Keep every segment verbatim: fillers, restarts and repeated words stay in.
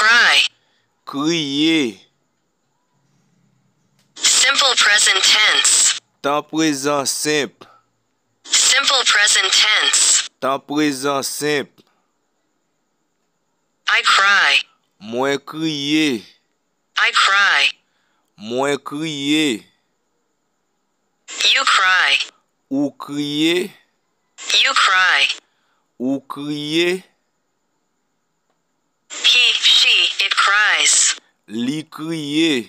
cry. Kriye. Simple present tense. Tan prezan senp. Simple present tense. Tan prezan senp. I cry. Mwen kriye. I cry. Mwen kriye. You cry. Ou kriye. You cry. Ou kriye. He, she, it cries. Li kriye.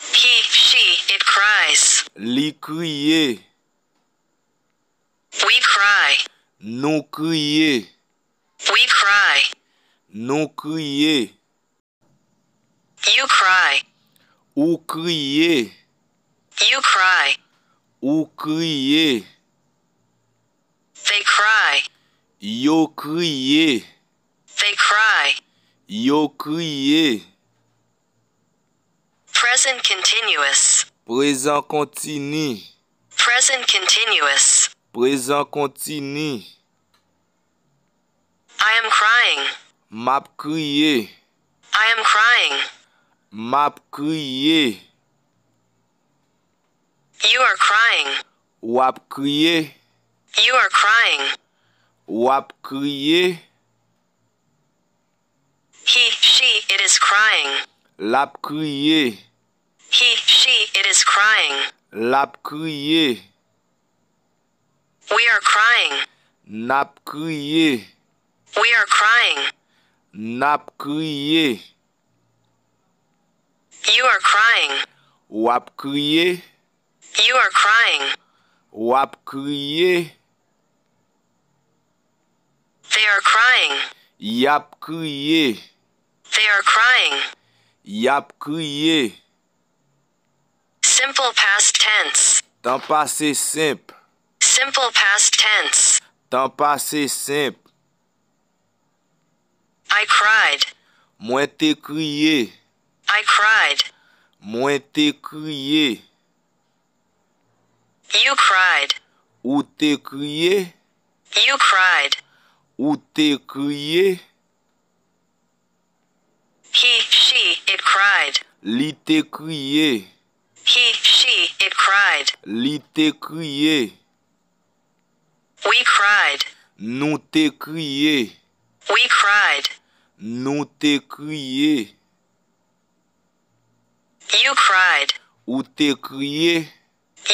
He, she, it cries. Li kriye. We cry. Nou kriye. We cry. Nou kriye. You cry. Ou kriye. You cry. Ou kriye. They cry. Yo kriye. They cry. Yo kriye. Present continuous. Prezan kontini. Present continuous. Prezan kontini. I am crying. M ap kriye. I am crying. M ap kriye. You are crying. W ap kriye. You are crying. W ap kriye. He, she, it is crying. L ap kriye. He, she, it is crying. L ap kriye. We are crying. N ap kriye. We are crying. N ap kriye. You are crying. W ap kriye. You are crying. W ap kriye. They are crying. Y ap kriye. They are crying. Y ap kriye. Simple past tense. Tan pase senp. Simple past tense. Tan pase senp. I cried. Mwen te kriye. I cried. Mwen te kriye. You cried. Ou te kriye. You cried. Ou te kriye. He, she, it cried. Li te kriye. He, she, it cried. Li te kriye. We cried. Nou te kriye. We cried. Nou te kriye. You cried. Ou te kriye.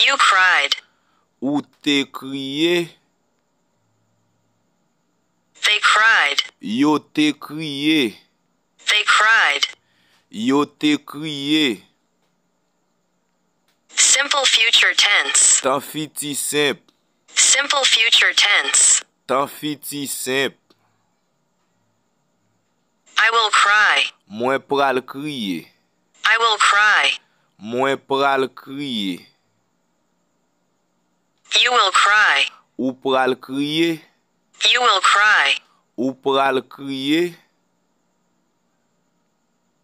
You cried. Ou te kriye. They cried. Yo te kriye. They cried. Yo te kriye. Simple future tense. Tan fiti senp. Simple future tense. Tan fiti senp. I will cry. Mwen pral kriye. I will cry. Mwen pral kriye. You will cry. Ou pral kriye. You will cry. Ou pral kriye.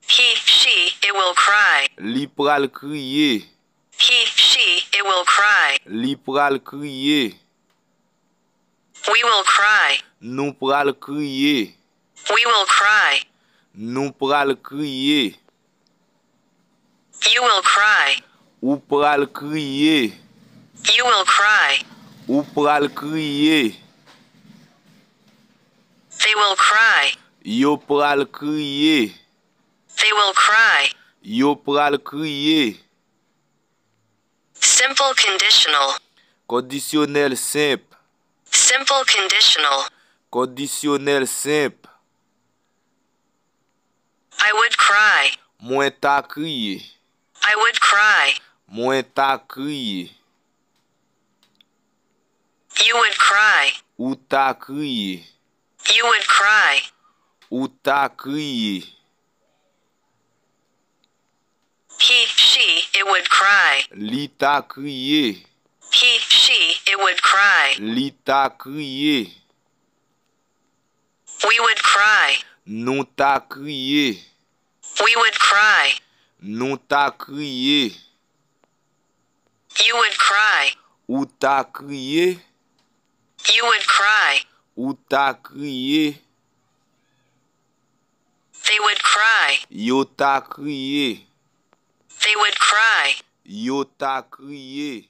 He, she, it will cry. Li pral kriye. He, she, it will cry. Li pral kriye. We will cry. Nou pral kriye. We will cry. Nou pral kriye. You will cry. Ou pral kriye. You will cry. Ou pral kriye. They will cry. Yo pral kriye. They will cry. Yo pral kriye. Simple conditional. Kondisyonèl senp. Simple conditional. Kondisyonèl senp. I would cry. Mwen ta kriye. I would cry. Mwen ta kriye. You would cry. Ou ta kriye. You would cry. Ou ta kriye. He, she, it would cry. Li ta kriye. He, she, it would cry. Li ta kriye. We would cry. Nou ta kriye. We would cry. Nou ta kriye. You would cry. Ou ta kriye. You would cry. Ou ta kriye. They They would cry. Yo ta kriye. They would cry. Yo ta kriye.